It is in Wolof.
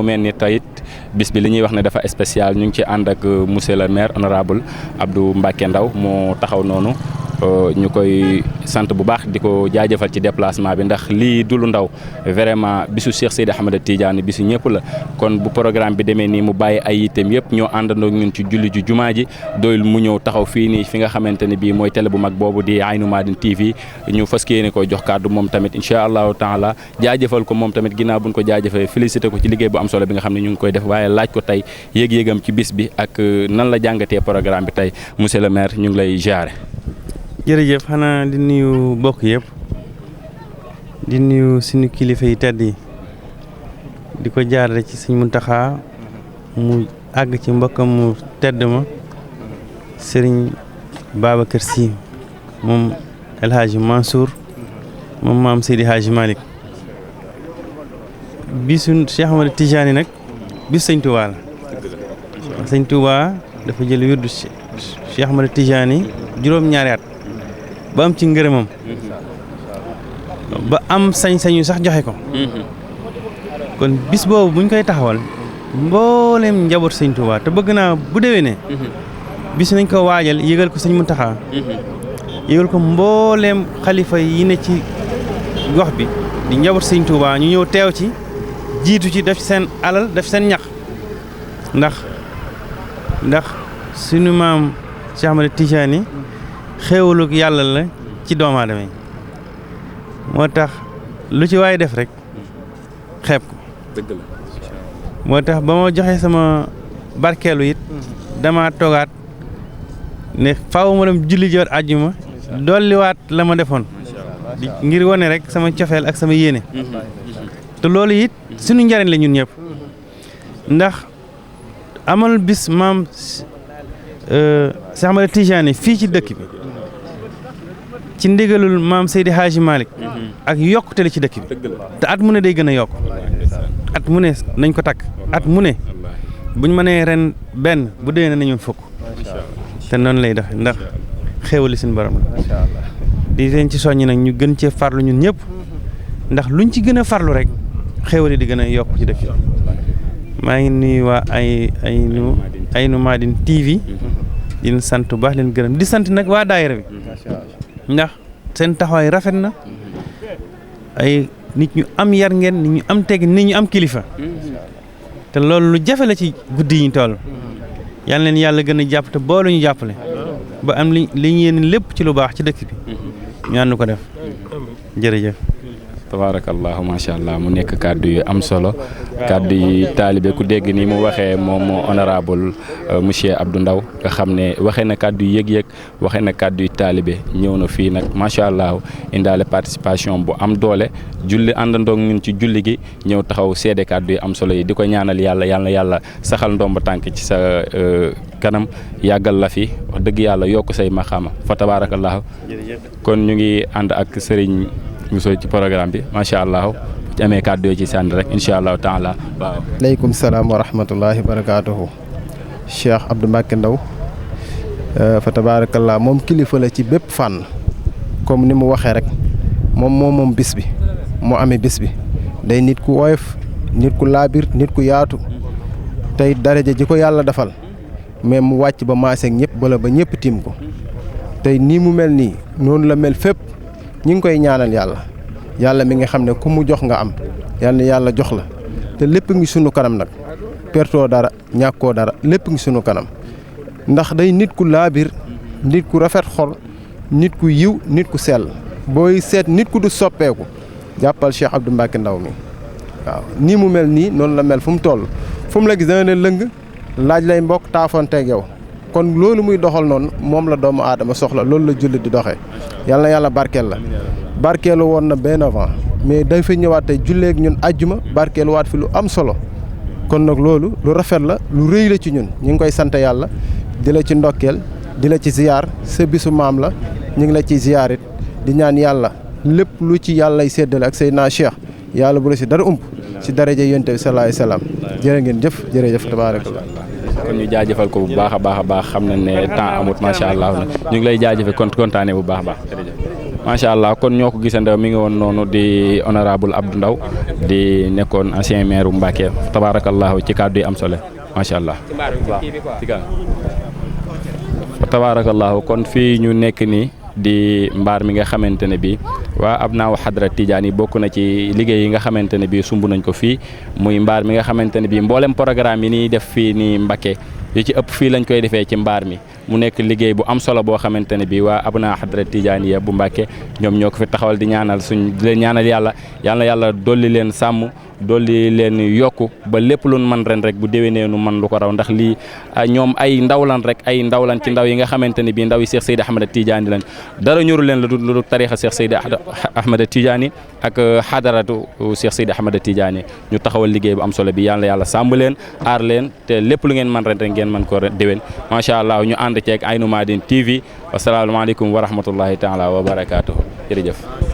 mu mel ni tayit bis bi li ñuy wax ne dafa spécial ñu ngi ci ànd ak monsieur le maire honorable Abdou Mbacké Ndaw moo taxaw noonu ñu koy sant bu baax di ko jaajëfal ci déplacement bi ndax lii du lu ndaw vraiment bisu Cheikh Seydi Ahmed Tidiane bisu ñëpp la kon bu programme bi demee nii mu bàyyi ay yitteem yëpp ñoo àndandoo ñun ci julli ju jumaa ji doyul mu ñëw taxaw fii nii fi nga xamante ne bii mooy télé bu mag boobu di Aynou Madine TV ñu fas yéene ko jox kàddu moom tamit incha allahu taala jaajëfal ko moom tamit ginnaaw buñ ko jaajëfee félicité ko ci liggéey bu am solo bi nga xam ne ñu ngi koy def waaye laaj ko tey yéeg-yéegam ci bis bi ak nan la jàngatee programme bi tey monsieur le maire ñu ngi lay jaare. jërëjëf xanaa di nuyu bokk yëpp di nuyu suñu kilifa yi tedd yi di ko jaarale ci Sëñ Muntaxa mu àgg ci mbokkam mu tedd ma Sëriñ Babacar Sy moom El Hadji Mansour moom maam Seydi Hadji Malick bisu Cheikh Ahmed Tidiane nag bisu Sëñ Touba la Sëñ Touba dafa jël wirdu Cheikh Ahmed Tidiane juróom-ñaari at ba am ci ngërëmam ba am sañ-sañu sax joxe ko kon bis boobu buñ koy taxawal mboolem njaboot Sëñ Touba te bëgg naa bu déwénee bis nañ ko waajal yëgal ko Sëñ Muntaxa yëgal ko mboolem xalifa yi ne ci gox bi di njaboot Sëñ Touba ñu ñëw teew ci jiitu ci def seen alal def seen ñax ndax suñu maam Cheikh Ahmed Tidiane xéewalug yàlla la ci doomu aadama yi moo tax lu ci waay def rek xeeb ko dëgg la moo tax ba ma joxe sama barkeelu it dama toogaat ne faaw ma dem julli joot àjjuma dolliwaat la ma defoon ngir wane rek sama cofeel ak sama yéene te loolu it suñu njariñ la ñun ñëpp ndax amal bis maam Cheikh Ahmed Tidiane fii ci dëkk bi ci ndigalul maam Seydi Hadji Malick ak yokkute la ci dëkk bi te at mu ne day gën a yokk at mu ne nañ ko takk at mu ne buñ mënee ren benn bu déwénee nañu fukk te noonu lay doxe ndax xéewali suñu borom la di leen ci soññi nag ñu gën cee farlu ñun ñëpp ndax luñ ci gën a farlu rek xéewali di gën a yokk ci dëkk bi maa ngi nuyu waa Aynou Madine TV di leen sant bu baax leen gërëm di sant nag waa daayira bi ndax seen taxawaay rafet na ay nit ñu am yar ngeen nit ñu am teg nit ñu am kilifa te loolu lu jafe la ci guddi yi ñu toll yal leen yàlla gën a jàpp te boolu ñu jàppale ba am li ñu yéene lépp ci lu baax ci dëkk bi ñu ànd ko def jërëjëf. tabarakallahu macha allah mu nekk kàddu yu am solo kàddu yi taalibe ku dégg ni mu waxee moom honorable monsieur Abdou Ndaw nga xam ne waxee na kàddu yu yëg-yëg waxee na kàddu yu taalibe ñëw na fii nag macha allah indaale participation bu am doole julli àndandoog ñun ci julli gi ñëw taxaw seede kàddu yu am solo yi di ko ñaanal yàlla saxal ndomba tànk ci sa kanam yàggal la fi wax dëgg yàlla yokk say maxaama fa tabarakallahu kon ñu ngi ànd ak sëriñ Moussa ci programme bi macha allah ci amee kàddu yoo ci sànni rek incha allahu taala waaw. aleykum salaam wa rahmatullahi wa barakaatuhu. Cheikh Abdou Mbacké Ndaw fa tabaarakallah moom kilifa la ci bépp fànn comme ni mu waxee rek moom bis bi moo amee bis bi day nit ku woyof nit ku laabir nit ku yaatu tey daraja ji ko yàlla defal mais mu wàcc ba maaseeg ñëpp bala ba ñëpp tiim ko tey nii mu mel nii noonu la mel fépp. ñi ngi koy ñaanal yàlla mi nga xam ne ku mu jox nga am yàlla jox la te lépp ngi sunu kanam nag pertoo dara ñàkkoo dara lépp ngi sunu kanam ndax day nit ku laabir nit ku rafet xol nit ku yiw nit ku sell booy seet nit ku du soppeeku jàppal Cheikh Abdou Mbacké Ndaw mi waaw nii mu mel nii noonu la mel fu mu toll fu mu la gis dana ne lëng laaj lay mbokk taafonteeg yow kon loolu muy doxal noonu moom la doomu aadama soxla loolu la jullit di doxee yàlla na yàlla barkeel la barkeelu woon na benn avant mais day fa ñëwaat tey julleeg ñun àjjuma barkeelu waat fi lu am solo kon nag loolu lu rafet la lu rëy la ci ñun ñu ngi koy sant yàlla di la ci ndokkeel di la ci ziyaar sa bisu maam la ñu ngi la ci ziyaarit di ñaan yàlla lépp lu ci yàllay séddale ak Seydina Cheikh yàlla bu la si dara ump si daraja yonent bi sallallahu alayhi wasallam jërë ngeen jëf jërëjëf tabaarakallah kon ñu jaajëfal ko bu baax a baax xam nañ ne temps amut macha allah ñu ngi lay jaajëfal kontaane bu baax a baax jërëjëf macha allah kon ñoo ko gisandoo mi ngi woon noonu di honorable Abdou Ndaw di nekkoon ancien maire bu Mbacké tabarakallahu ci kàddu yi am solo macha allah. tabarakallahu kon fii ñu nekk nii di mbaar mi nga xamante ne bii waa Abnaaw Hadra Tidiane yi bokk na ci liggéey yi nga xamante ne bii sumb nañ ko fii muy mbaar mi nga xamante ne bii mboolem programme yi nii def fii nii Mbacké yu ci ëpp fii lañ koy defee ci mbaar mi mu nekk liggéey bu am solo boo xamante ne bii waa Abnaaw Hadra Tidiane yi bu Mbacké ñoom ñoo ko fi taxawal di ñaanal di leen ñaanal yàlla dolli leen sàmm dolli leen yokku ba lépp lu man ren rek bu déwénee nu man lu ko raw ndax lii ñoom ay ndaw lan rek ay ndaw lan ci ndaw yi nga xamante ne bii ndaw yi Cheikh Seydi Ahmed Tidiane lañ dara ñoru leen lu tariixa Cheikh Seydi Ahmed Tidiane ak xadaratu Cheikh Seydi Ahmed Tidiane ñu taxawal liggéey bu am solo bi yàlla sàmm leen aar leen te lépp lu ngeen man ren rek ngeen man ko déwén macha allah ñu ànd ceeg Aynou Madine TV wasalaamaaleykum wa rahmatullahi taala wa barakaatuhu jërëjëf